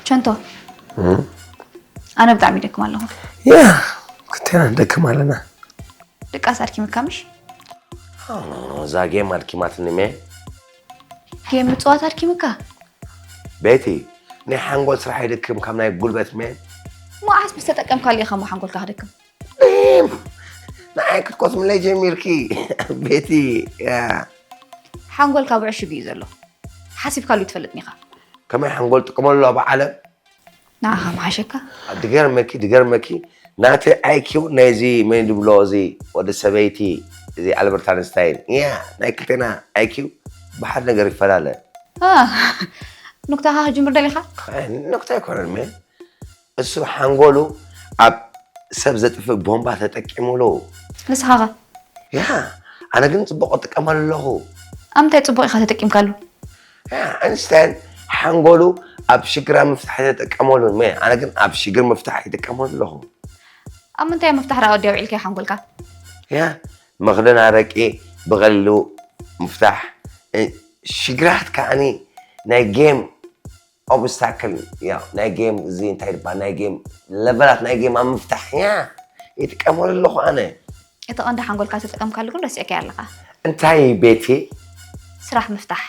ቸንቶ፣ ኣነ ብጣዕሚ ይደክም ኣለኹ። ያ፣ ክልቴና ንደክም ኣለና። ድቃስ ኣድኪምካ ምሽ? ኖ፣ ኖ፣ ኖ፣ እዛ ጌም ኣድኪማትኒ ሜ። ጌም ምጽዋት ኣድኪምካ? ቤቲ፣ ናይ ሓንጎል ስራሕ ይድክም ካብ ናይ ጉልበት ሜ። መዓስ ምስ ተጠቀምካሉ ኢኻ እሞ ሓንጎልካ ክደክም? ዴም! ንዓይ ክትቆስምለይ ጀሚርኪ፣ ቤቲ፣ ያ። ሓንጎልካ ብዕሽግ እዩ ዘሎ። ሓሲብካሉ ይትፈልጥን ኢኻ። ከመይ ሓንጎል ጥቅመሉ ኣሎ ብዓለም? ንዓኻ ምሓሸካ? ድገርመኪ፣ ድገርመኪ፣ ናተይ ኣይ ኪው ናይዚ መን ድብሎ እዚ ወዲ ሰበይቲ፣ እዚ ኣልበርት ኣንስታይን። ያ፣ ናይ ክልቴና ኣይ ኪው ብሓደ ነገር ይፈላለ። አ፣ ኑክታኻ ክጅምር ደሊኻ? ኣይ፣ ኑክታ ኣይኮነን፣ ሜ። እሱ ሓንጎሉ ኣብ ሰብ ዘጥፍእ ቦምባ ተጠቂሙሉ። ንስኻ ኸ? ያ፣ ኣነ ግን ጽቡቕ እጥቀመሉ ኣለኹ። ኣብ ምንታይ ጽቡቕ ኢኻ ተጠቂምካሉ? ያ፣ ኣንስታይን ሓንጎሉ ኣብ ሽግራ ምፍታሕ ተጠቀመሉ። ሜ፣ ኣነ ግን ኣብ ሽግር ምፍታሕ ይጥቀመሉ ኣለኹ። ኣብ ምንታይ ምፍታሕ ደኣ ወዲ ኣውዒልካዮ ሓንጎልካ? ያ፣ መኽደን ኣረቂ ብቐሊሉ ምፍታሕ። እ፣ ሽግራት ከኣኒ ናይ ጌም ኦብስታክል፣ ያ፣ ናይ ጌም እዚ እንታይ ይባሃል? ናይ ጌም ለቨላት ናይ ጌም ኣብ ምፍታሕ፣ ያ፣ ይጥቀመሉ ኣለኹ ኣነ። እቲ ቀንዲ ሓንጎልካ ዝተጠቀምካሉ ግን ረሲዕካዮ ኣለኻ። እንታይ ቤቲ? ስራሕ ምፍታሕ።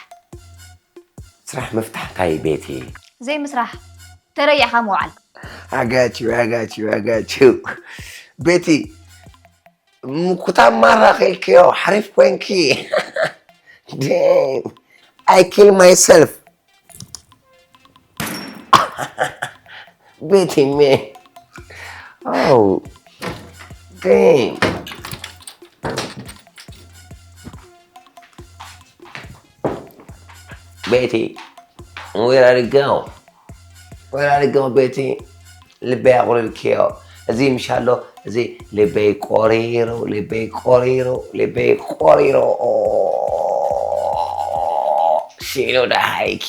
ስራሕ ምፍታሕ እንታይ ቤቲ? ዘይምስራሕ፣ ተረይዕካ ምውዓል። I got you, I got you, I got you። ቤቲ፣ ምኩታ ማራ ኸልክዮ፣ ሓሪፍ ኮንኪ። Damn, I kill myself። ቤቲ ሜ። Oh, damn. ቤቲ፣ where are you go? Where are you go, ቤቲ? ልበይ ኣቑሪርክዮ። እዚ ምሽ ኣሎ፣ እዚ ልበይ ቆሪሩ፣ ልበይ ቆሪሩ፣ ልበይ ቆሪሩ። ኦ፣ ሲሉ ደሃይኪ።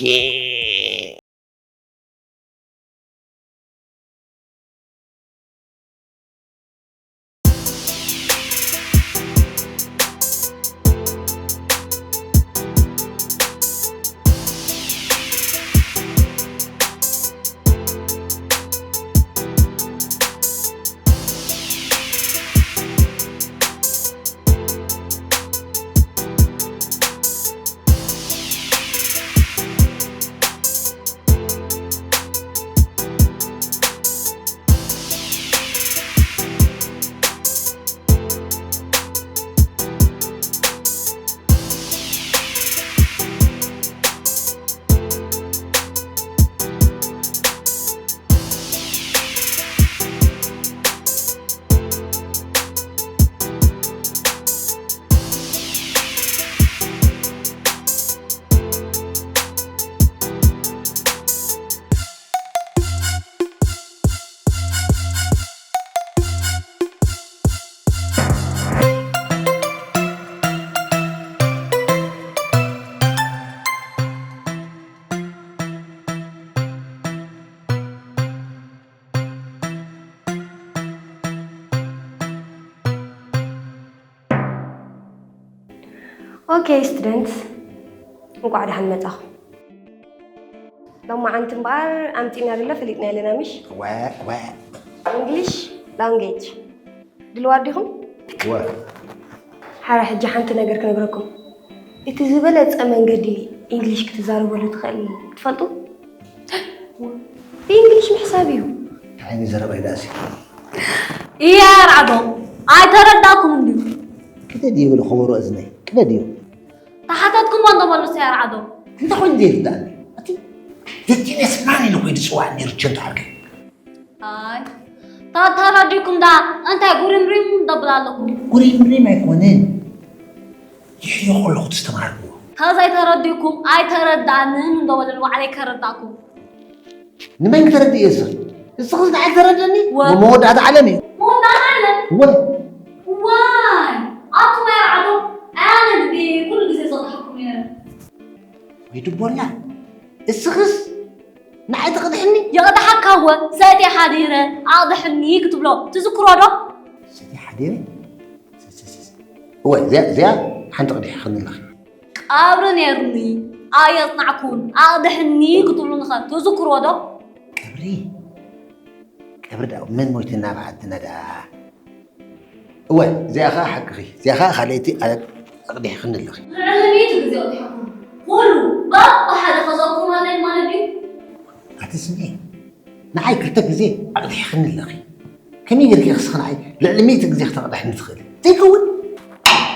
ኦኬ ስቱደንትስ፣ እንቋዕ ደሓን መጻኹም። ሎማዓንቲ እምበኣር ኣምጺእና ደሎ ፈሊጥና ኣለና ምሽ? ወ፣ ወ። ኢንግሊሽ ላንጌጅ። ድልዋት ዲኹም? ወ። ሓራ ሕጂ ሓንቲ ነገር ክነግረኩም። እቲ ዝበለጸ መንገዲ ኢንግሊሽ ክትዛረበሉ ትኽእል ትፈልጡ? ብኢንግሊሽ ምሕሳብ እዩ። ዓይኒ ዘረባይ ዳእሲ። እያ ራዕዶ፣ ኣይተረዳእኩምን ድዩ? ቅደድ ይብል ኸበሮ እዝነይ፣ ቅደድ እዩ። ተሓተትኩሞ እንዶ መልሱ እያ ራዕዶ። እንታይ ኮይኑ ዘይርዳእኒ? እቲ ዘቲነ ስማኒ ኢሉ ኮይኑ ዝፅዋዕ ነይሩ ቸንቶ ዓርከይ። ኣይ፣ ተተረዲእኩም ደኣ እንታይ ጉሪምሪም ደብል ኣለኹም? ጉሪምሪም ኣይኮነን። ይሕዮ ከለኹ ተስተማሃርኩዎ። ተዘይተረዲእኩም ኣይተረዳእንን እንዶ በለኒ ባዕለይ ከረዳእኩም። ንመን ክተረድእ እየ እስኺ? እስኽስ ንዓይ ተረድእኒ? ወ- መወዳእታ ዓለም እዩ። መወዳእታ ዓለም? ወ- ዋይ! ኣቱም ኣርዓዶ፣ ኣነ ልቢ ኩሉ ግዜ ዘቕሓኩም ነይረ። ወይ ድቦላ፣ እስኽስ ንዓይ ተቕድሕኒ? የቕድሓካ እወ፣ ሰትየ ሓዲረ ኣቕድሕኒ ክትብሎ ትዝክሮ ዶ? ሰትየ ሓዲረ? እወ፣ እዚኣ፣ እዚኣ ሓንቲ ቅድሒኽኒ ኣለኺ። ቀብሪ ነይሩኒ፣ ኣየጽናዕኩን፣ ኣቕድሕኒ ክትብሉኒ ኸ ትዝክርዎ ዶ? ቀብሪ? ቀብሪ ደኣ መን ሞይቱ ናብ ዓድና ደኣ? እወ፣ እዚኣ ኸኣ ሓቅኺ። እዚኣ ኸኣ ካልኣይቲ ኣቕዲሕኽኒ ኣለኺ። ልዕሊ ሚእቲ ግዜ ኣቕዲሐኩም። ኩሉ ባብ ብሓደ ከዘክሩና ኣለኒ ማለት ድዩ? ኣቲ ስምዒ፣ ንዓይ ክልተ ግዜ ኣቕዲሕኽኒ ኣለኺ። ከመይ ጌርኪ ክስኺ ንዓይ ልዕሊ ሚእቲ ግዜ ክተቕድሕኒ ትኽእሊ? ዘይከውን።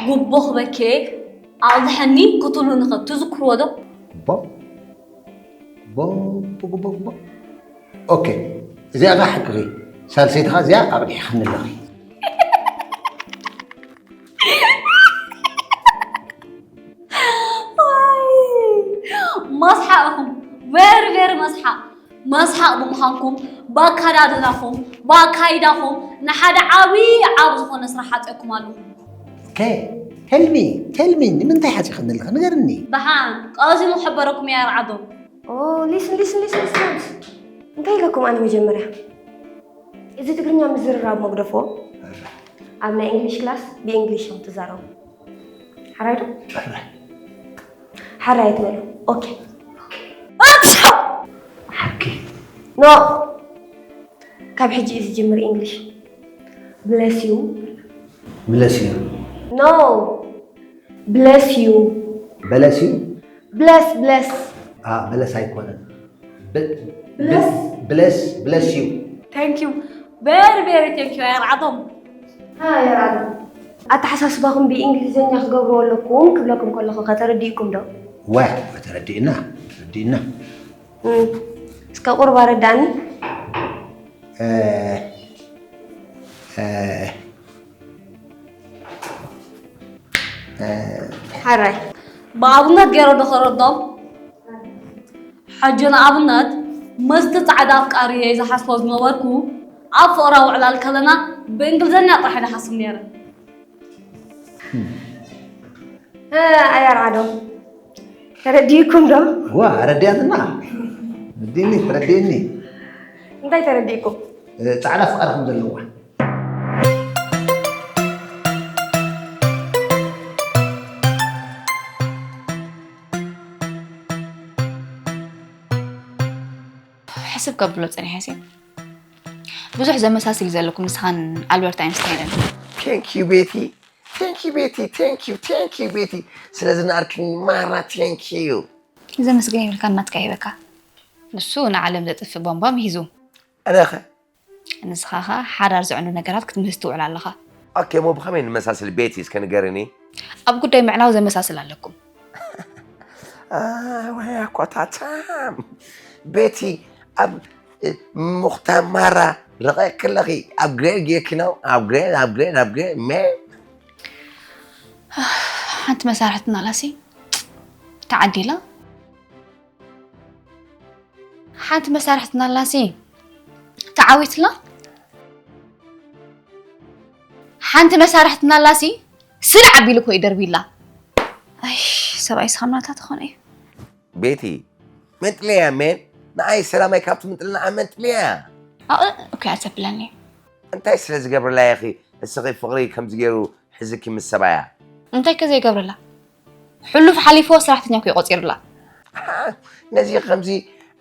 ጉቦ ክበኬ ኣቕድሐኒ ክትብሉኒ ኸ ትዝክርዎ ዶ? ጉቦ? ጉቦ፣ ጉቦ፣ ጉቦ፣ ጉቦ። ኦኬ፣ እዚኣ ኸኣ ሓቅኺ። ሳልሰይቲ ኸኣ እዚኣ ኣቕዲሕኽኒ ኣለኺ። መስሓቕ ኢኹም። ቨሪ፣ ቨሪ መስሓቕ። መስሓቕ ብምዃንኩም፣ ብኣከዳድናኹም፣ ብኣካይዳኹም ንሓደ ዓብዪ ዓብ ዝኾነ ስራሕ ሓጺኹም ኣለኹም። ኦኬ፣ ቴል ሚ፣ ቴል ሚ፣ ንምንታይ ሓጺኽኒ ኣለኺ? ንገርኒ። ደሓን፣ ቀሲኑ ክሕበረኩም እየ ኣርዓዶም። ኦ፣ ሊስን፣ ሊስን፣ ሊስን፣ ሊስን። እንታይ ኢለኩም ኣነ መጀመርያ? እዚ ትግርኛ ምዝርራብ መግደፎ። ኣብ ናይ እንግሊሽ ክላስ ብእንግሊሽ እዮም ትዛረቡ። ሓራይ ዶ? ሓራይ። ሓራይ ትበሉ። ኦኬ። ኦኬ። ኣትሻ! ሓቂ። ኖ። ካብ ሕጂ እዩ ዝጅምር እንግሊሽ። ብለስ ዩ። ብለስ ዩ። ኖ። ብለስ ዩ። በለስ ዩ። ብለስ፣ ብለስ። አ፣ በለስ ኣይኮነን። ብ-፣ ብለስ? ብ-፣ ብለስ፣ ብለስ ዩ። Thank you. Very, very thank you፣ ኣርዓዶም። ሃ፣ ኣርዓዶም። ኣተሓሳስባኹም ብእንግሊዝኛ ክገብርዎ ኣለኩም ክብለኩም ከለኹ ከተረዲእኩም ዶ? ዋ፣ ተረዲእና፣ ተረዲእና። እም፣ እስከ ቁሩብ ኣረዳእኒ። እ፣ እ፣ እ፣ ሓራይ። ብኣብነት ገይረ ዶ ከረዶም? ሕጂ ንኣብነት፣ ምስቲ ጻዕዳ ኣፍቃሪየይ ዝሓስቦ ዝነበርኩ፣ ኣብ ፍቕራዊ ዕላል ከለና ብእንግሊዝኛ ጥራሕ እየ ዝሓስብ ነይረ። እ፣ ኣያ ኣርዓዶም፣ ተረዲእኩም ዶ? ዋ፣ ረዲኣትና። ረዲእኒ፣ ረዲእኒ። እንታይ ተረዲእኩም? እ፣ ጻዕዳ ፍቓድ ከም ዘለዋ። ሕስብ ከብሎ ጸኒሐ ሲ፣ ብዙሕ ዘመሳስል እዩ ዘለኩም ንስኻን ኣልበርት ኣይንስታይንን። Thank you ቤቲ፣ thank you ቤቲ፣ thank you፣ thank you ቤቲ፣ ስለ ዝነኣርክኒ ማራ thank you። ዘመስግን ይብልካ፣ ናትካ ይበካ። ንሱ ንዓለም ዘጥፍእ ቦምባ ምሂዙ። ኣነኸ? ንስኻ ኸኣ ሓዳር ዘዕኑ ነገራት ክትምህዝ ትውዕል ኣለኻ። ኦኬ፣ እሞ ብኸመይ ንመሳስል ቤቲ? እስከ ንገርኒ። ኣብ ጉዳይ ምዕላው ዘመሳስል ኣለኩም። አ፣ ወይ ኣኮታታም። ቤቲ፣ ኣብ፣ እ፣ ሙኽታር ማራ ረቐ ክለኺ፣ ኣብ ግሬድ ጌርኪ ነው፣ ኣብ ግሬድ፣ ኣብ ግሬድ፣ ኣብ ግሬድ፣ መ-፣ ሓንቲ መሳርሕትና ኣላሲ ተዓዲላ። ሓንቲ መሳርሕትና ኣላሲ ተዓዊትላ። ሓንቲ መሳርሕትና ኣላሲ ስለ ዓቢሉ እኮ እዩ ደርቢላ። ኣይ፣ ሰብኣይ ስኻምናታ ተኾነ እዩ። ቤቲ፣ መንጥለያ ሜን፣ ንኣይ ሰላማይ ካብቲ ምንጥልናዓ መንጥለያ። ኣእ፣ ኦኬ፣ ኣዘብለኒ። እንታይ ስለ ዝገብርላ ኢኺ እስኺ ፍቕሪ ከምዚ ገይሩ ሕዝኪ ምስ ሰባያ? እንታይ ከ ዘይገብርላ? ሕሉፍ ሓሊፍዎ ሰራሕተኛ እኮ እዩ ቆጺርላ። ኣሃ፣ ነዚ ከምዚ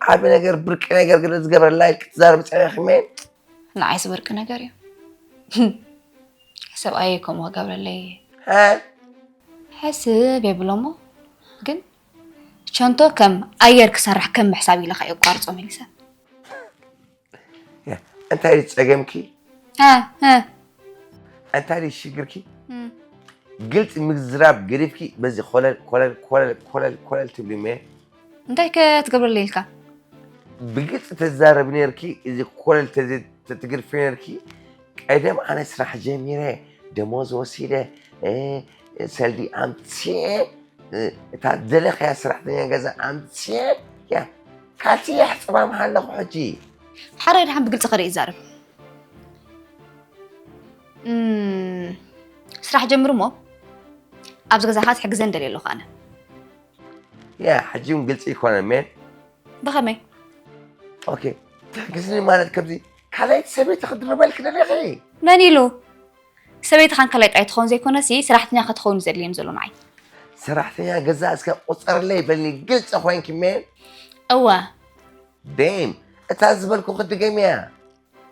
ዓቢ ነገር፣ ብርቂ ነገር ገለ ዝገብረላ ኢልኪ ትዛረቢ ጸኒሕኪ ሜን? ንዓይስ ብርቂ ነገር እዩ። ሰብኣየይ ከምኡ ክገብረለይ። ሃ? ሕስብ የብሎ እሞ፣ ግን ቸንቶ ከም ኣየር ክሰርሕ ከም ምሕሳብ ኢለ ከኣ የቋርጾ መሊሰ። ያ፣ እንታይ ድዩ ጸገምኪ? እ፣ እ። እንታይ ድዩ ሽግርኪ? እም። ግልጺ ምዝራብ ገዲፍኪ በዚ ኮለል፣ ኮለል፣ ኮለል፣ ኮለል፣ ኮለል ትብሊ እሞ። እንታይ ከ ትገብረለይ ኢልካ? ብግልጺ ተዛረቢ ነርኪ፣ እዚ ኮለል ተዘ-፣ ተ-፣ ትግርፊ ነርኪ። ቀደም ኣነ ስራሕ ጀሚረ፣ ደሞዝ ወሲደ፣ እ፣ ሰልዲ ኣምጽኤ፣ እ፣ እታ ዝደለኽያ ሰራሕተኛ ገዛ ኣምጽኤ፣ ያ፣ ካልሲ የሕጽባ ምሃለኹ ሕጂ። ሓራይ ደሓን ብግልጺ ከደ ይዛረብ። እም፣ ስራሕ ጀምር እሞ፣ ኣብዚ ገዛኻ ትሕግዘን ደልየ ኣለኹ ኣነ። ያ፣ ሕጂ እውን ግልጺ ይኮነ፣ ሜን? ብኸመይ? ኦኬ፣ ተሕግዝኒ ማለት ከምዚ ካልኣይቲ ሰበይቲ ክድርበልኪ ደሊኺ? መን ኢሉ? ሰበይትኻን ካልኣይ ጥራይ ትኸውን ዘይኮነሲ፣ ሰራሕተኛ ከተኸውን እዩ ዘድልየኒ ዘሎ ንዓይ። ሰራሕተኛ ገዛ እስከ ቁጸርለይ በልኒ፣ ግልጺ ኮይንኪ ሜን። እወ። ደም፣ እታ ዝበልኩኺ ድገምያ።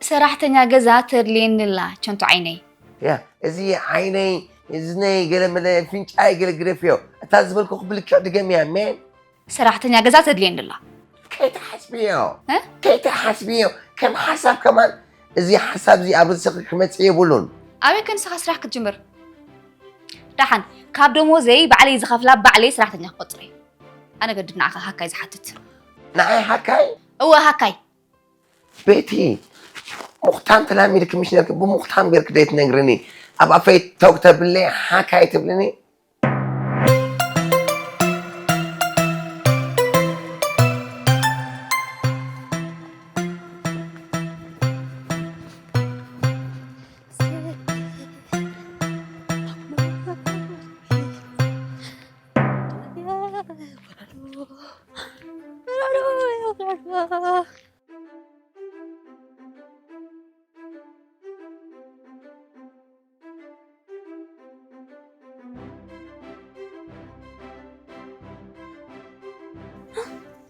ሰራሕተኛ ገዛ ተድልየኒ ኣላ፣ ቸንቶ ዓይነይ። ያ፣ እዚ ዓይነይ፣ እዝነይ፣ ገለ መለ፣ ፍንጫይ፣ ገለ ግደፍዮ። እታ ዝበልኩኺ ብልክዕ ድገምያ ሜን። ሰራሕተኛ ገዛ ተድልየኒ ኣላ። ከይትሓስብዮ። እ? ከይትሓስብዮ። ከም ሓሳብ ከማን እዚ ሓሳብ እዚ ኣብ ርእስኺ ክመጽእ የብሉን። ኣበይ ከ ንስኻ ስራሕ ክትጅምር? ደሓን፣ ካብ ደሞዘይ ባዕለይ ዝኸፍላ ባዕለይ ሰራሕተኛ ክቆጽር እየ። ኣነ ገድድ ንዓኻ ሃካይ ዝሓትት። ንዓይ ሃካይ? እወ፣ ሃካይ። ቤቲ፣ ሙኽታም ተላሚድኪ ምሽ ነርኪ፣ ብሙኽታም ጌርኪ ደይ ትነግርኒ። ኣብ ኣፈይ ተውክ ተብለይ፣ ሃካይ ትብልኒ።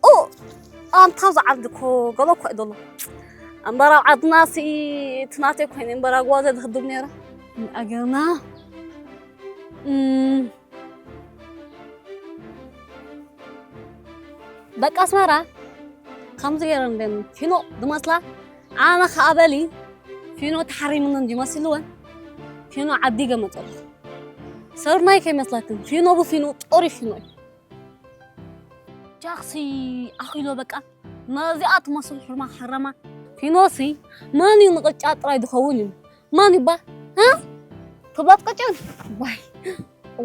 ኦ፣ ኣንታ ዝዓርዲ እኮ ገለ እኮ እዩ ዘሎ። እምበር ኣብ ዓድና ሲ እቲ ናተይ ኮይኑ እምበር ኣግዋ ዘድኽድም ነይረ። ኣገርና። እም፣ ደቂ ኣስመራ ከምዚ ገይረን ደን ፊኖ ዝመስላ። ኣነ ከኣ በሊ ፊኖ ተሓሪምንን ይመስልወን ፊኖ ዓዲ ገመጸሉ። ሰርናይ ከይመስለክን ፊኖ ብፊኖ ጦሪ ፊኖ እዩ። ጃክሲ ኣኺሎ በቃ ነዚኣ ትመስል ሕርማ ሓረማ። ፊኖሲ መን እዩ ንቅጫ ጥራይ ዝኸውን እዩ? መን ይባ? እ? ትብለጥ ቅጭን? ዋይ፣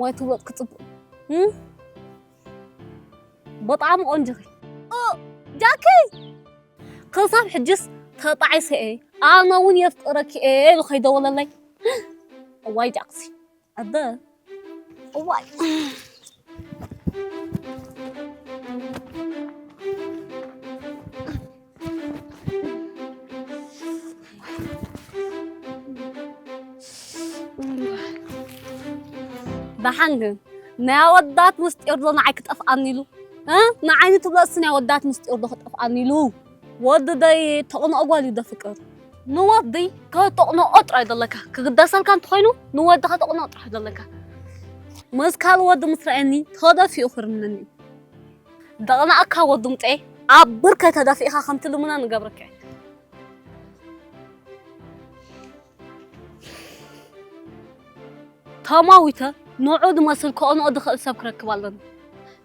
ዋይ ትብለጥ ክጽብቅ። እ? በጣም ቆንጆ። እ፣ ጃኪ! ክሳብ ሕጅስ ተጣዒሰ እየ። ኣነ እውን የፍቅረኪ እየ ኢሉ ከይደወለለይ። ዋይ ጃክሲ። ኣደ። ዋይ። ደሓን ግን ናይ ኣወዳት ምስጢር ዶ ንዓይ ክጠፍኣኒ ኢሉ? እ? ንዓይኒ ትብለሲ ናይ ኣወዳት ምስጢር ዶ ክጠፍኣኒ ኢሉ? ወዲ ደይ ተቕንኦ ጓል እዩ ደፍቅር። ንወዲ ከተቕንኦ ጥራይ ዘለካ፣ ክግደሰልካ እንተኾይኑ ንወዲ ከተቕንኦ ጥራይ ዘለካ። ምስ ካልእ ወዲ ምስ ረኣየኒ ተደፊኡ ክርምነኒ እዩ። ደቕናእካ ወዲ ሙጤ፣ ኣብ ብርከ ተደፊእካ ከም ትልምና ንገብረካ እየ። ተማዊተ ንዑ ዝመስል ከቕንኦ ዝኽእል ሰብ ክረክብ ኣለኒ።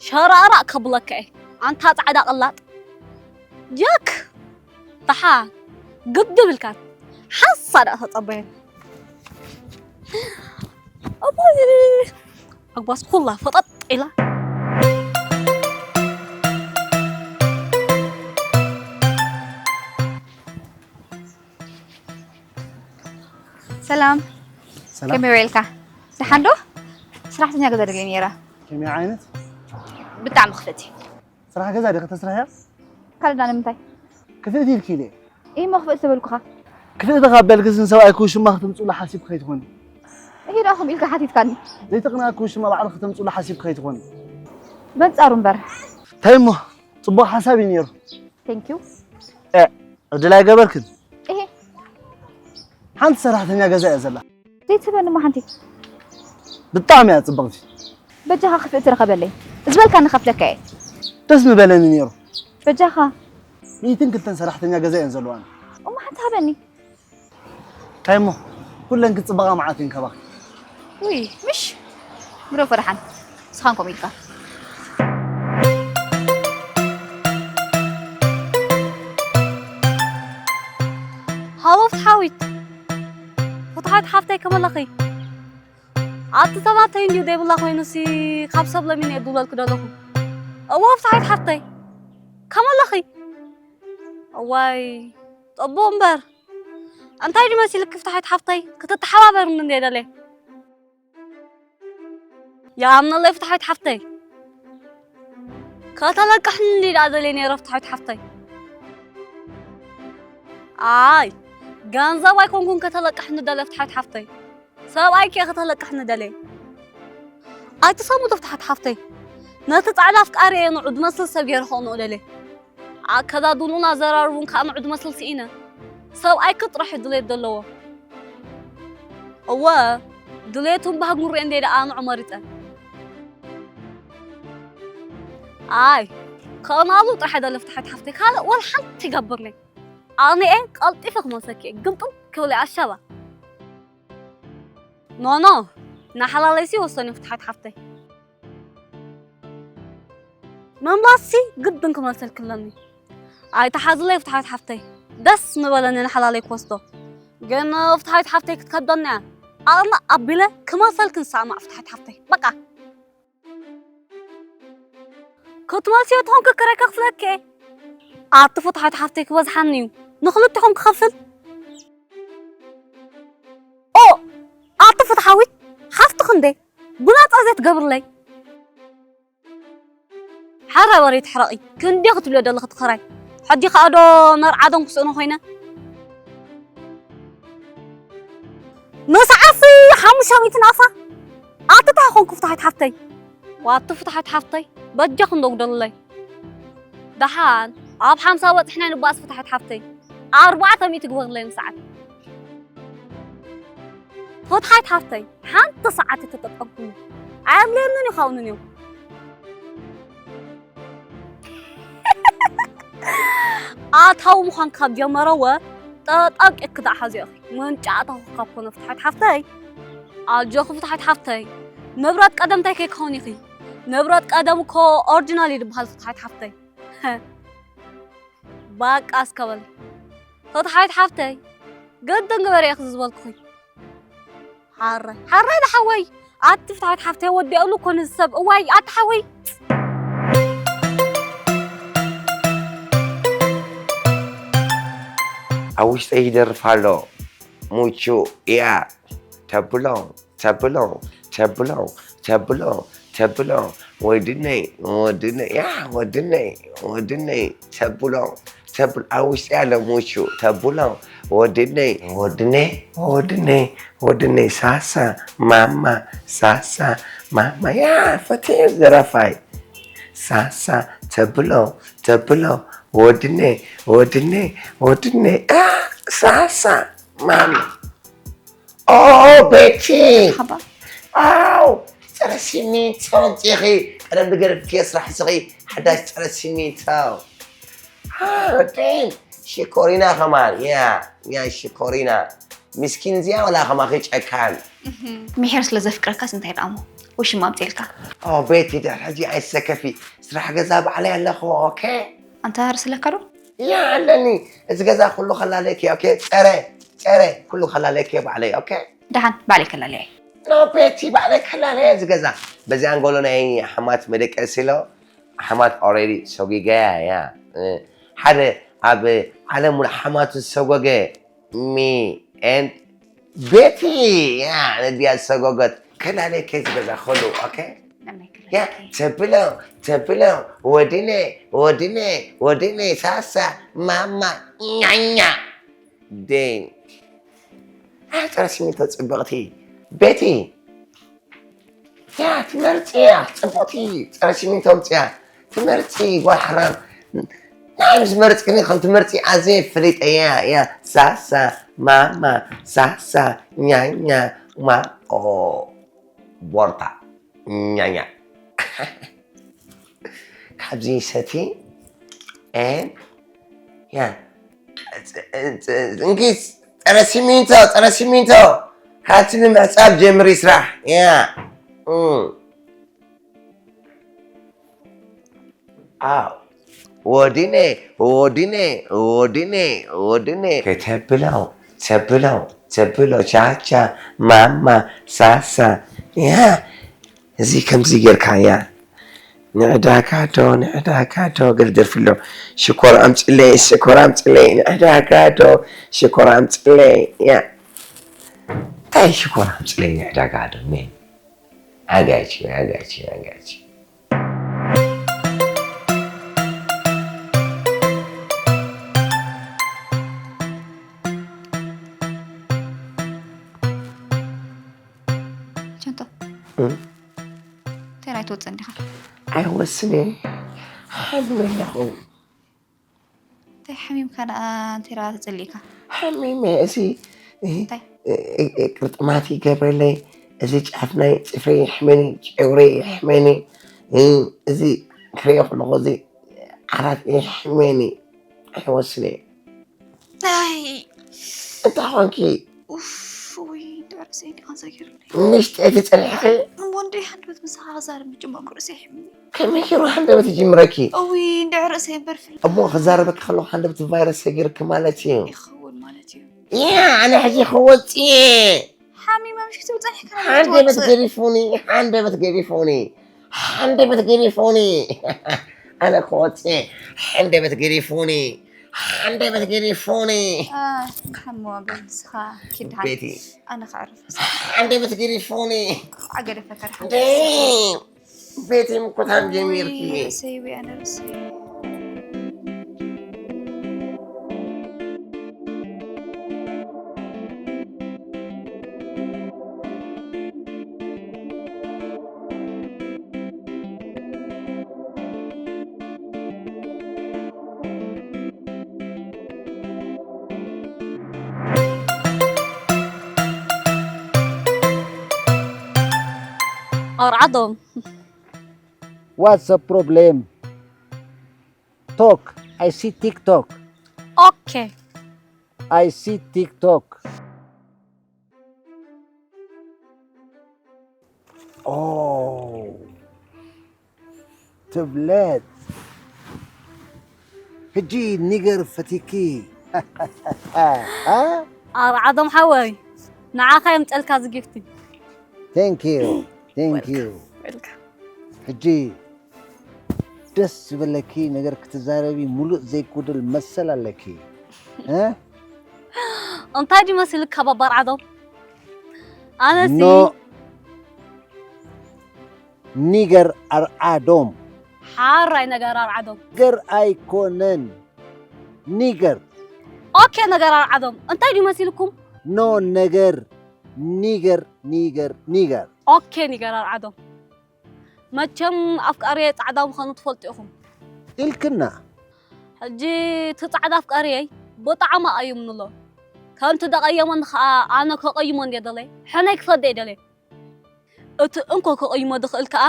ሸራእራእ ከብለካ እየ፣ ኣንታ ጻዕዳ ቅላጥ። ጀክ! ደሓ ግድብ ኢልካን ሓሳ ደኣ ተጸበየን። ኣቦይ! ኣግባስ ኩላ ፈጠጥ ኢላ። ሰላም። ሰላም። ከመይ ውዒልካ? ደሓን ዶ? ሰራሕተኛ ገዛ ደልየ ነይረ። ከመይ ዓይነት? ብጣዕሚ ክፍእቲ። ስራሕ ገዛ ዲኺ ተስርሕያ? ካልእ ዳ ንምንታይ? ክፍእቲ ኢልኪ ኢለ። ኢሂ፣ እሞ ክፍእቲ ተበልኩኻ። ክፍእቲ ካብ በልክስ ንሰብኣይኪ ውሽማ ክተምጽኡሉ ሓሲብኪ ከይትኾኒ። ኢሂ፣ ደኣ ከምኡ ኢልካ ሓቲትካኒ። ዘይተቕንኣኪ ውሽማ ባዕልኺ ክተምጽኡሉ ሓሲብኪ ከይትኾኒ። በንጻሩ እምበር። እንታይ እሞ? ጽቡቕ ሓሳብ እዩ ነይሩ። Thank you። እ፣ ዕድል ኣይገበርክን? እሄ። ሓንቲ ሰራሕተኛ ገዛ እያ ዘላ። ዘይትህበኒ እሞ ሓንቲ? ብጣዕሚ እያ ጽብቕቲ። በጃኻ ክፍእቲ ርኸበለይ። ዝበልካኒ ከፍለካ እየ። ደስ ምበለኒ ነይሩ። በጃኻ። ሚእትን ክልተን ሰራሕተኛ ገዛ እየን ዘለዋኒ። እሞ ሓንቲ ሃበኒ። እንታይ እሞ? ኩለን ክጽበቓ መዓት እየን ካባኺ። ውይ፣ ምሽ? ግደፎ ደሓን። ንስኻን ከምኡ ኢልካ። ሃሎ ፍትሓዊት። ፍትሓዊት ሓፍተይ ከመለኺ? ኣቲ ተማተይ እንዲዩ ዘይብላ ኮይኑሲ ካብ ሰብ ለሚነ እየ ድውለልኪ ዘለኹ። እወ ፍትሓዊት ሓፍተይ። ከመለኺ? እዋይ፣ ጠቦ እምበር። እንታይ ድዩ መሲልኪ ፍትሓዊት ሓፍተይ? ክትተሓባበርኒ እንድየ ደልየ። ይኣምነለይ ፍትሓዊት ሓፍተይ። ከተለቅሕኒ እንድየ ደኣ ደልየ ነይረ ፍትሓዊት ሓፍተይ። ኣይ፣ ገንዘብ ኣይኮንኩን ከተለቅሕኒ ደለ ፍትሓዊት ሓፍተይ። ሰብኣይኪ እየ ከተለቅሕኒ ደለ። ኣይትሰምዶ ፍትሓዊት ሓፍተይ። ነቲ ጻዕዳ ኣፍቃሪ እየ ንዑ ዝመስል ሰብ ገይረ ከቕንኦ ደለ። ኣከዳድንኡን ኣዘራርብኡን ከኣ ንዑ ዝመስል ስኢነ። ሰብኣይኪ ጥራሕ እዩ ድሌት ዘለዎ። እወ፣ ድሌቱን ባህጉን ርእየ እንደ ደኣ ንዑ መሪጸ። ኣይ፣ ከቕንኣሉ ጥራሕ ደለ ፍትሓዊት ሓፍተይ። ካልእ ወላ ሓንቲ ይገብርለይ። ኣቕኒኤ ቀልጢፈ ክመልሰኪ እየ። ግምጥል ክብል እየ ኣሻባ። ኖኖ፣ ንሓላለይሲ ወሰንዮ ፍትሓዊት ሓፍተይ። ምምላስሲ ግድን ክመልሰልኪ ኣለኒ። ኣይትሓዝለይ ፍትሓዊት ሓፍተይ። ደስ ምበለኒ ንሓላለይ ክወስዶ። ግን ፍትሓዊት ሓፍተይ ክትከብደኒ እያ። ኣቕንእ ኣቢለ ክመልሰልኪ ንሰማማዕ ፍትሓዊት ሓፍተይ። በቃ። ክትመልስዮ ተኾንኪ ክራይ ከኽፍለኪ እየ። ኣቲ ፍትሓዊት ሓፍተይ ክበዝሓኒ እዩ። ንኽልቲኹም ክኸፍል። ኦ! ኣቲ ፍትሓዊት ሓፍትኺ እንዴ? ብናጻ ዘይትገብርለይ። ሓራ በሪ ትሕረቒ። ክንደይ ክትብልዮ ደለኺ እቲ ክራይ? ሕጂ ከኣ ዶ መርዓ ዶ ክስእኖ ኮይነ? ንስዓሲ ሓሙሽተ ሚእቲ ናሳ? ኣቲ እንታይ ኮንኩ ፍትሓዊት ሓፍተይ? ዋቲ ፍትሓዊት ሓፍተይ፣ በጃኺ እንዶ ግደልለይ። ደሓን ኣብ ሓምሳ በጺሕና ንባኣስ ፍትሓዊት ሓፍተይ። ኣርባዕተ ሚእቲ ግበርለይ ንሰዓት። ፍትሓዊት ሓፍተይ፣ ሓንቲ ሰዓት እየ ተጠቀምኩሉ። ኣየድልየንን ይኸውንን እዮም። ኣታዊ ምዃን ካብ ጀመረ እወ፣ ጠጠንቂቕኪ ደኣ ሓዝዮ ኢኺ። መንጫዕታኹ ካብ ኮነ ፍትሓዊት ሓፍተይ። ኣጆኺ ፍትሓዊት ሓፍተይ፣ ንብረት ቀደምታይ ከይከውን ኢኺ። ንብረት ቀደም እኮ ኦሪጂናል እዩ ዝበሃል ፍትሓዊት ሓፍተይ። ባቃ እስከ በሊ። ፍትሓዊት ሓፍተይ፣ ግድን ግበሪ ኢኺ ዝበልኩኺ። ሓራይ፣ ሓራይ ዝሓወይ፣ ኣቲ ፍትሓዊት ሓፍተይ ወዲኣሉ እኮ ነዚ ሰብ። እዋይ፣ ኣቲ ሓወይ። ኣብ ውሽጠይ ይደርፍ ኣሎ። ሙቹ እያ ተብሎ፣ ተብሎ፣ ተብሎ፣ ተብሎ፣ ተብሎ፣ ወድነይ፣ ወድነይ፣ ያ፣ ወድነይ፣ ወድነይ፣ ተብሎ፣ ተብሎ፣ ኣብ ውሽጠይ ኣሎ ሙቹ፣ ተብሎ፣ ወድነይ፣ ወድነይ፣ ወድነይ፣ ወድነይ፣ ሳሳ፣ ማማ፣ ሳሳ፣ ማማ፣ ያ፣ ፈትየ ደራፋይ፣ ሳሳ፣ ተብሎ፣ ተብሎ፣ ወድነይ፣ ወድነይ፣ ወድነይ፣ ያ፣ ሳሳ፣ ማማ። ኦ ቤቲ፣ ሓባ ኣው፣ ጸረ ሲሚንቶ ኣምጺኺ። ቀደም ዝገደፍክዮ ስራሕ እስኺ ሓዳሽ ጸረ ሲሚንቶ። ኣው፣ ዴን፣ ሽኮሪና ከማን። ያ፣ ያ፣ ሽኮሪና። ምስኪን እዚኣ ወላ ከማኺ ጨካን። ምሒር ስለ ዘፍቅረካስ እንታይ ደኣሞ ውሽማ ኣምፅኤልካ። ኦ ቤቲ፣ ድሕሪ ሕጂ ኣይሰከፊ። ስራሕ ገዛ ባዕለይ ኣለኹ። ኦኬ። ኣንታ ርስለካ ዶ? ያ ኣለኒ። እዚ ገዛ ኩሉ ከላለኪ። ኦኬ። ጸረ፣ ጸረ፣ ኩሉ ከላለኪ ባዕለይ። ኦኬ። ደሓን ባዕለይ ከላለየ። ኖ ቤቲ፣ ባዕለይ ከላለየ እዚ ገዛ። በዚ ኣንጎሎ ናይ ሓማት መደቀሲ ኢሎ። ሓማት ኦሬዲ ሰጒገያ እያ። ሓደ ኣብ ዓለም ሙሉ ሓማቱ ዝሰጎገ ሚ ኤንድ ቤቲ እያ ነዲያ ዝሰጎገት። ከላለየ ከዚ ገዛ ከሉ። ኦኬ። ያ ተብሎ፣ ተብሎ፣ ወድነ፣ ወድነ፣ ወድነ፣ ሳሳ፣ ማማ፣ ኛኛ። ዴን። ኣይ ጸረ ሲሚንቶ ጽብቕቲ። ቤቲ። ያ ትመርጺ እያ ጽብቕቲ። ጸረ ሲሚንቶ ኣምጽያ። ትመርጺ ጓል ሓራም። ንዓይ ምስ መረጽክኒ ከም ትመርጺ ኣዝየ ፈሊጠያ እያ። ሳሳ፣ ማማ፣ ሳሳ፣ ኛኛ፣ ማኦ፣ ቦርታ፣ ኛኛ። ካብዚ ሰቲ ኤን ያ እንኪ ጸረ ሲሚንቶ ጸረ ሲሚንቶ ካብቲ ምምዕጻብ ጀምሪ ስራሕ ያ። እም። ኣው ወድነ ወድነ ወድነ ወድነ ከተብሎ ተብሎ ተብሎ ቻቻ ማማ ሳሳ ያ እዚ ከምዚ ጌርካ ያ ንዕዳጋ ዶ ንዕዳጋ ዶ ገለ ደርፊ ኣሎ ሽኮር ኣምፅለይ ሽኮር ኣምፅለይ ንዕዳጋ ዶ ሽኮር ኣምፅለይ ያ እንታይ ሽኮር ኣምፅለይ ንዕዳጋ ዶ ሜን I got you, I got you, I got you. እም? እንታይ ናይ ትወፅእ እንዲኻ? ኣይወስነ። ሓሚመ ኣለኹ። እንታይ ሓሚምካ ደኣ እንታይ ደኣ ተፀሊእካ? ሓሚመ፣ እዚ፣ እ፣ እንታይ? እ፣ እ፣ እ፣ ቅርጥማት ይገብረለይ፣ እዚ ጫፍ ናይ ፅፍሪ ይሕመኒ፣ ጨጉሪ ይሕመኒ፣ እ፣ እዚ ክሪኦ ከለኹ እዚ ዓራት ይሕመኒ። ኣይወስነ። ኣይ። እንታይ ኾንኪ? ኡፍ፣ ውይ፣ እንዳ ርእሰይ እንዲኻ ዘጊሩለይ። ምሽጢ እቲ ጸኒሕኺ? እሞ እንደ ሃንደበት ምሳኻ ክዛረብ ምጅማር ርእሰይ ይሕምኒ። ከመይ ገይሩ ሃንደበት ይጅምረኪ? እውይ፣ እንዳ ርእሰይ እምበር ፍል- እሞ ክዛረበኪ ከለኹ ሃንደበት ቫይረስ ሰጊርኪ ማለት እዩ። ይኸውን ማለት እዩ። ያ፣ ኣነ ሕጂ ክወጽእ እየ። ሓሚመ ምሽ ክትብል ጸኒሕካ ሃንደበት ክትወጽእ። ገዲፉኒ፣ ሃንደበት ገዲፉኒ፣ ሃንደበት ገዲፉኒ። ኣነ ክወጽእ እየ፣ ሃንደበት ገዲፉኒ፣ ሃንደበት ገዲፉኒ። አ፣ ሓሞ በል ንስኻ ኪድ ደሓን። ቤቲ። ኣነ ክዕርፍ። ሃንደበት ገዲፉኒ። ኣገደፈካ ደሓን። ደይ። ቤቲ ምኮታን ጀሚርኪ። ውይ፣ ርእሰይ፣ ውይ፣ ኣነ ርእሰይ። ኣርዓዶም። What's the problem? Talk. I see TikTok. Okay. I see TikTok. Oh. ትብለጽ። ሕጂ ኒገር ፈቲኪ። ኣርዓዶም ሓወይ፣ ንዓኻ የምጸልካ እዚ ጊፍቲ። Thank you, thank you። Welcome, welcome። ሕጂ ደስ ዝበለኪ ነገር ክትዛረቢ፣ ሙሉእ ዘይጎድል መሰል ኣለኪ። እ? እንታይ ድዩ መሲልካ ባባ ኣርዓዶም? ኣነሲ ኖ። ኒገር ኣርዓዶም። ሓራይ ነገር ኣርዓዶም። ገር ኣይኮነን። ኒገር። ኦኬ ነገር ኣርዓዶም። እንታይ ድዩ መሲልኩም? ኖ ነገር። ኒገር፣ ኒገር፣ ኒገር። ኦኬ ኒገር ኣርዓዶም። መቸም ኣፍቃሪየ ጻዕዳ ምዃኑ ትፈልጡ ኢኹም። ኢልክና። ሕጂ እቲ ጻዕዳ ኣፍቃሪየይ ብጣዕሚ ኣዩምንሎ። ከምቲ ደቐየመኒ ኸኣ ኣነ ከቐይሞ እንድየ ደለየ። ሕነይ ክፈደ እየ ደለየ። እቲ እንኮ ከቐይሞ ድኽእል ከኣ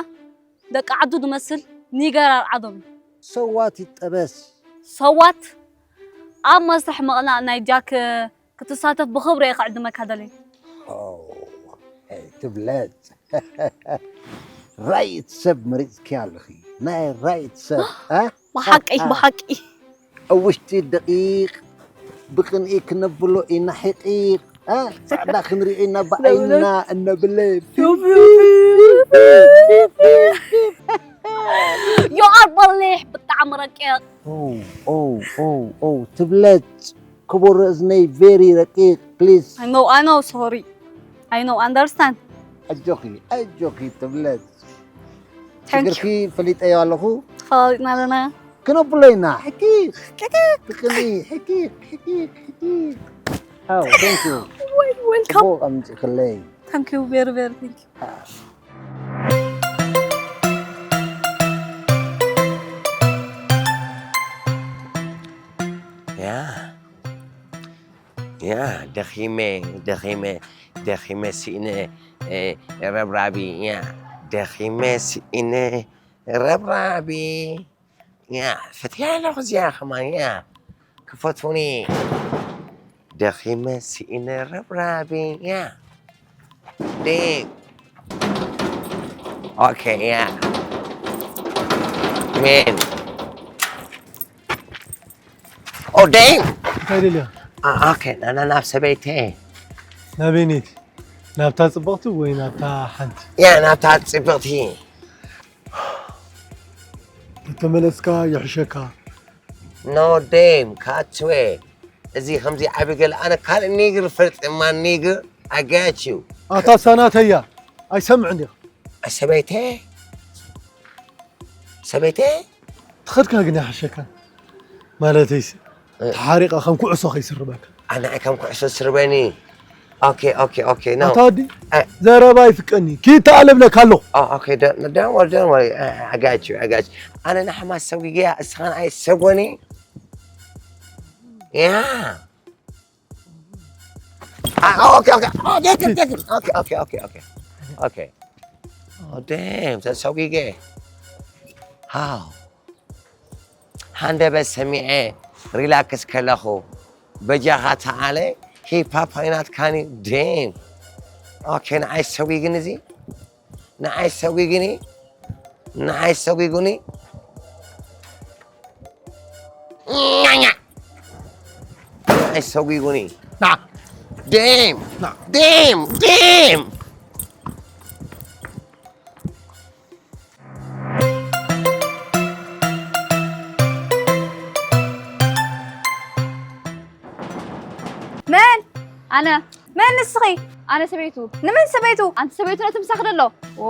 ደቂ ዓዱ ድመስል ኒገር ኣርዓዶም እዩ። ሰዋት ይጠበስ። ሰዋት ኣብ መስርሕ ምቕናእ ናይ ጃክ ክትሳተፍ ብኽብሪ እየ ክዕድመካ ደልየ። ኦ፣ ትብለጽ። ራይት ሰብ መሪጽኪ ኣለኺ። ናይ ራይት ሰብ፣ እ? ብሓቂ፣ እ፣ እ። ብሓቂ። ኣብ ውሽጢ ደቂቕ ብቕንኢ ክነብሎ ኢና ሕቂቕ፣ እ? ጻዕዳ ክንርኢ ኢና ብዓይንና እነብለ። You are በሊሕ፣ ብጣዕሚ ረቂቕ። ኦ፣ ኦ፣ ኦ፣ ኦ፣ ትብለጽ። ክቡር እዝነይ፣ very ረቂቕ፣ please። I know, I know, sorry. I know, understand. ኣጆኺ፣ ኣጆኺ ትብለጽ። Thank you. ሽግርኪ ፈሊጠዮ ኣለኹ። ተፈላሊጥና ኣለና። ክነብሎ ኢና። ሕቂቕ። ሕቂቕ። ብቕንኢ፣ ሕቂቕ፣ ሕቂቕ፣ ሕቂቕ። Oh, thank you። Well, welcome. ጽቡቕ ኣምጺእክለይ። Thank you, very, very thank you. ያ፣ ያ፣ ደኺመ፣ ደኺመ፣ ደኺመ ስኢነ፣ እ፣ ረብራቢ፣ ያ፣ ደኺመ ስኢነ ረብራቢ። ያ፣ ፈትያ ኣለኹ እዚኣ ከማን፣ ያ፣ ክፈትዉኒ። ደኺመ ስኢነ ረብራቢ፣ ያ። ዴም። ኦኬ፣ ያ። ሜን። ኦ፣ ዴም። እንታይ ደልያ? ኣ፣ ኦኬ፣ ና፣ ና፣ ናብ ሰበይተይ። ናበይነይቲ? ናብታ ጽብቕቲ ወይ ናብታ ሓንቲ? ያ፣ ናብታ ጽብቕቲ። ተተመለስካ ይሕሸካ። ኖ ዴም፣ ካትዌ። እዚ ከምዚ ዓቢ ገለ ኣነ ካልእ ኒግር ፈልጥ እማ ኒግር፣ I got you። ኣታ ሳናተያ፣ ኣይሰምዕን ዲኻ? ሰበይተ? ሰበይተ? ትኸድካ ግን ይሓሸካ። ማለተይስ፣ እ። ተሓሪቓ ከም ኩዕሶ ከይስርበካ። ኣነ ከም ኩዕሶ ስርበኒ። Okay, okay, okay. No. ኣታ ወዲ ዘረባ ይፍቀኒ ኪታ ኣለብለካ ኣለኹ። Oh, okay. Don't, don't worry, don't worry. I, I got you, I got you. ኣነ ንሓማስ ሰጒገያ እስኻ ንዓይ ሰጎኒ። Yeah. Ah, okay, okay. Oh, take it, take it. Okay, okay, okay, okay. Okay. Oh, damn. That's ሰጒገ. How? ሃንደበት ሰሚዐ ሪላክስ ከለኹ በጃኻ ተዓለ ሂፓፕ ኣይናትካኒ ደም ኦኬ ንዓይ ሰጒግኒ እዚ ንዓይ ሰጒግኒ ንዓይ ሰጒጉኒ ኛኛ ንዓይ ሰጒጉኒ ደም ደም ደም መን ኣነ መን ንስኺ ኣነ ሰበይቱ ንመን ሰበይቱ ኣንቲ ሰበይቱ ነቲ ምሳኺ ደሎ ኦ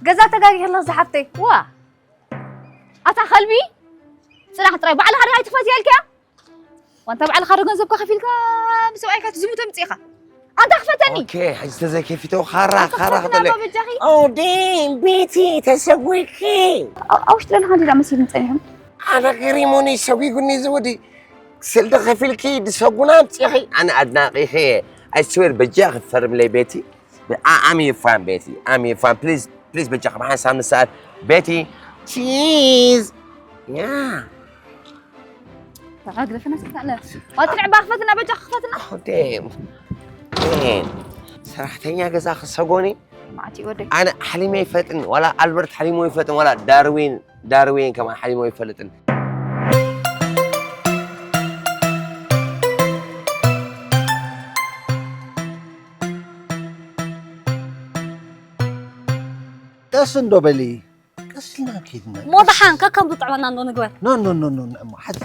ገዛ ተጋጊ ከለኽ ዝሓፍተይ ዋ ኣታ ከልቢ ፅናሕ ጥራይ ባዕልኻ ድኻ ኣይትኽፈት እያልክያ ዋንታ ባዕልኻ ዶ ገንዘብካ ከፊልካ ብሰብኣይካ ትዝሙ ተምፅኢኻ ኣንታ ክፈተኒ ኦኬ ሕጂ ተዘይከፊቶ ካራ ካራ ክተለ በጃኺ ኦ ዴም ቤቲ ተሰጒኪ ኣብ ውሽጢ ደለኻ እንዲዳ መሲሉኒ ፀኒሑ ኣነ ገሪሙኒ ሰጒጉኒ ዝወዲ ስልዲ ከፊልኪ ድሰጉና ኣምፂኺ ኣነ ኣድናቂኺ እየ ኣይስዌር በጃ ክፈርምለይ ቤቲ I'm your fan ቤቲ I'm your fan please please በጃ ካብ ሓንሳብ ንስኣል ቤቲ ቺዝ ያ ግደፈና ስክታለ ዋትንዕ ባክፈትና በጃ ክፈትና ዴም ሰራሕተኛ ገዛ ክሰጎኒ ማዕቲ ወደይ ኣነ ሓሊመ ይፈጥን ዋላ ኣልበርት ሓሊሞ ይፈጥን ዋላ ዳርዊን ዳርዊን ከማን ሓሊሞ ይፈልጥን ቀስ እንዶ በሊ ቀስ ኢልና ከይድና ሞ ደሓን ከከም ዝጥዕመና እንዶ ንግበር ኖ ኖ ኖ ኖ እሞ ሓዚ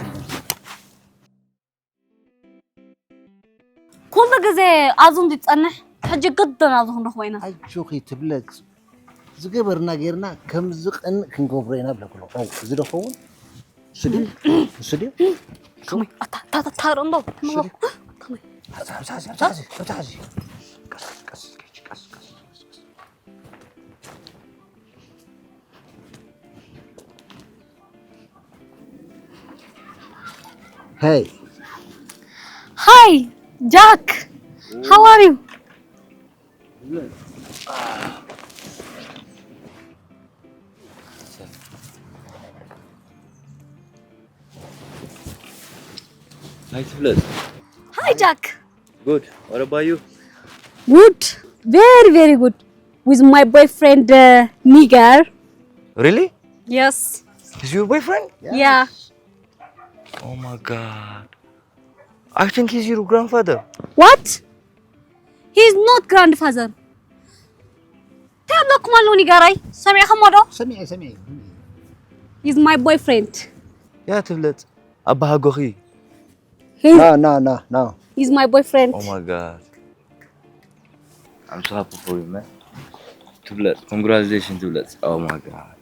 ኩሉ ግዜ ኣብዚ እንዲ ትጸንሕ ሕጂ ግድን ኣብዚ ክንረኽቦ ኢና ኣጆኺ ትብለጽ ዝገበርና ጌርና ከም ዝቐንእ ክንገብሮ ኢና ብለክሎ እዚ ደኸውን ስዲ ስዲ ከመይ ኣታ ኣታ ኣታ ርእ እምበር ከመይ ከመይ Hey. Hi, Jack. How are you? Hi, Tiblet. Hi, Jack. Good. What about you? Good. Very, very good. With my boyfriend, uh, Nigar. Really? Yes. He's your boyfriend? Yeah. Oh my god. I think he's your grandfather. What? He's not grandfather. እንታይ ኣለኩም ኣለዉ ኒጋራይ ሰሚዕኹሞ ዶ ሰሚዐ ሰሚዐ He's my boyfriend. ያ ትብለጽ ኣባሃጎኺ He's, ና ና ና ና he's my boyfriend. Oh my god. I'm so happy for you, man. ትብለጽ congratulations ትብለጽ. Oh my god.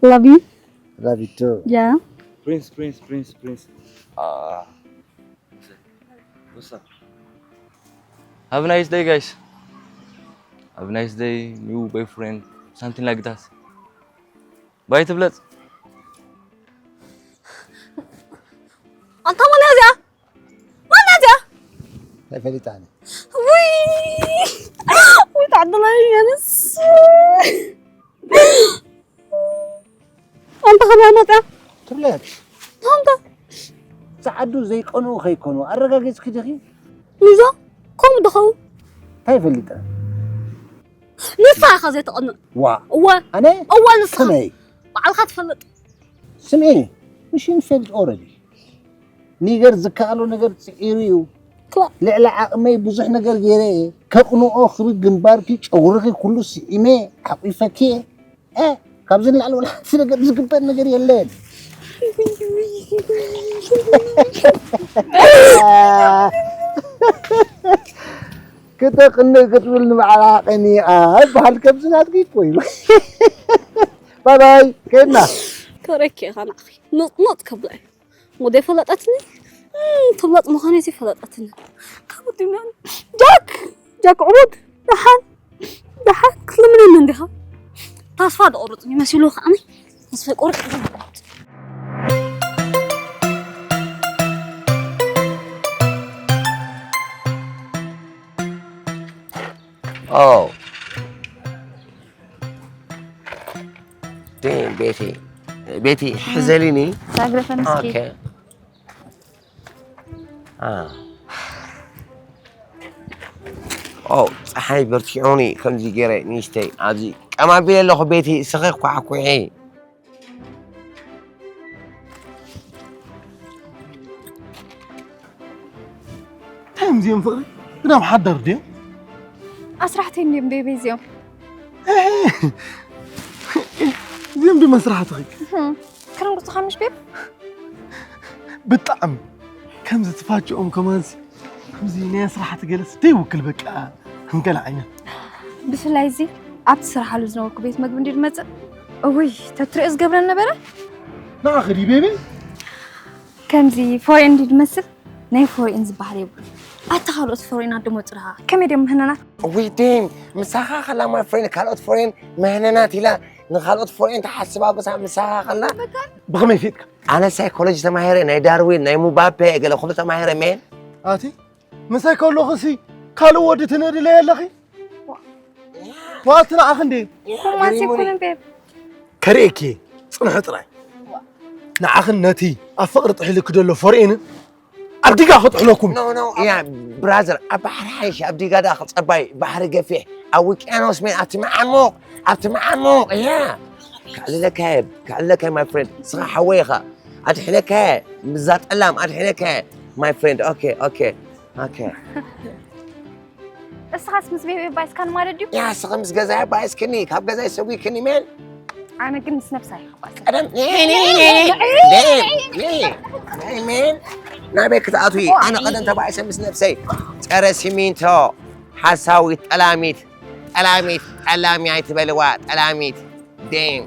Love you. Love you too. Yeah. Prince, Prince, Prince, Prince. Ah. What's up? Have a nice day, guys. Have a nice day, new boyfriend, something like that. Bye, ትብለጽ. ኣንታ ማን እያ እዚኣ? ማን እያ እዚኣ? ኣይፈሊጣኒ ውይ ውይ ታዕድላይ የንስ ኣንታ ከመይ መፅያ ትብለክ ኣንታ ፃዓዱ ዘይቀንኡ ከይኮኑ ኣረጋጊፅኪ ዲኺ ንዞ ከምኡ ድኸው እንታይ ፈሊጠ ንስኻ ኢኻ ዘይተቐንእ ዋ እወ ኣነ እወ ንስኻ ከመይ ባዕልኻ ትፈልጥ ስምዒ ምሽ ንፈልጥ ኦረዲ ኒገር ዝከኣሎ ነገር ፅዒሩ እዩ ክላ- ልዕሊ ዓቕመይ ብዙሕ ነገር ገይረ እየ ከቕንኦ ክብል ግንባርኪ ጨጉርኺ ኩሉ ስዒመ ሓቂፈኪ እየ እ፣ ካብዚ ንላዕሊ ወላ ሓንቲ ነገር ዝግበር ነገር የለን ክተቕንእ ክትብል ንባዕላ ቀኒኣ ይበሃል። ከምዚ ናትኪ እኮ እዩ። ባይ ባይ፣ ከድና። ከረኪ ኢኻ ንዓኺ። ንቕንቕ ከብላ እዩ። ሞዴ ፈለጠትኒ። እም፣ ትብለጥ ምዃነይ ፈለጠትኒ። ካብ ድምያን ጃክ፣ ጃክ ዕቡድ፣ ደሓን፣ ደሓን ክትልምነኒ እንዲኻ። ተስፋ ደቑርጽ ይመሲሉ ከዓኒ። ተስፋ ቆርጥ። Oh. Damn, ቤቲ። ቤቲ፣ ሕዘሊኒ። ዛግረፈን እስኪ። Okay. Ah. Oh, ፀሓይ በርቲዑኒ ከምዚ ገይረ ንእሽተይ ኣብዚ ቀማቢለ ኣለኹ ቤቲ፣ ስኺ ኳሕኩሒ። እንታይ እዮም እዚኦም ፍቕሪ? ግዳም ሓዳር ድዮም? ኣስራሕተይ እንድዮም ቤቢ እዚኦም። እዚኦም ድዮም ኣስራሕትኺ? ክረምርቱኻ ምሽ ቤብ? ብጣዕሚ ከምዚ ትፋችኦም ከማንስ ከምዚ ናይ ኣስራሕቲ ገለስ ደይውክል በቃ። እንከላ ዓይነት ብፍላይ እዚ ኣብቲ ስርሓሉ ዝነበርኩ ቤት መግቢ እንዲ ዝመፅእ እውይ ተትሪኦ ዝገብረን ነበረ። ንዓኺ ድዩ ቤቢ? ከምዚ ፎሬን እንዲ ዝመስል ናይ ፎሬን ዝበሃል የብሉ። ኣታ ካልኦት ፎሬናት ደሞ ፅርሃ ከመይ ድዮም ምህነናት? እውይ ዴም፣ ምሳኻ ከላ my friend ካልኦት ፎሬን መህነናት ኢላ ንኻልኦት ፎሬን ትሓስባ ብሳ ምሳኻ ከላ ብኸመይ ፊጥካ? ኣነ ሳይኮሎጂ ተማሂረ ናይ ዳርዊን ናይ ሙባፔ ገለ ኩሉ ተማሂረ ሜን ኣቲ ምሳይ ከለኹ ሲ ካልእ ወዲ ትንእድለይ ኣለኺ? ዋቲ ንዓኺ እንዴ? ኮማንስ ይኩንን ቤብ ከርእየኪ ጽንሑ ጥራይ ንዓኽን ነቲ ኣብ ፍቕሪ ጥሒልኪ ደሎ ፎርኤንን ኣብ ዲጋ ክጥሕለኩም no no yeah brother ኣብ ባሕሪ ሓይሽ ኣብ ዲጋ ዳ ክጸባይ ባሕሪ ገፊሕ ኣብ ውቅያኖስ ሜን ኣብቲ መዓሙቕ ኣብቲ መዓሙቕ yeah ከዕልለካ ከዕልለካ my friend ስኻ ሓወይ ኢኻ ኣድሕነካ ምዛ ጠላም ኣድሕነካ my friend okay okay okay እስኻስ ምስ ቤቤ ባይስካን ማለት ድዩ? ያ ስኻ ምስ ገዛይ ባይስክኒ ካብ ገዛይ ሰጒክኒ ሜን ኣነ ግን ምስ ነብሳ ይኽባል ቀደም ሜን ናበይ ክትኣትዊ ኣነ ቀደም ተባይሰ ምስ ነብሰይ ፀረ ሲሚንቶ ሓሳዊት ጠላሚት ጠላሚት ጠላሚ ኣይትበልዋ ጠላሚት ዴም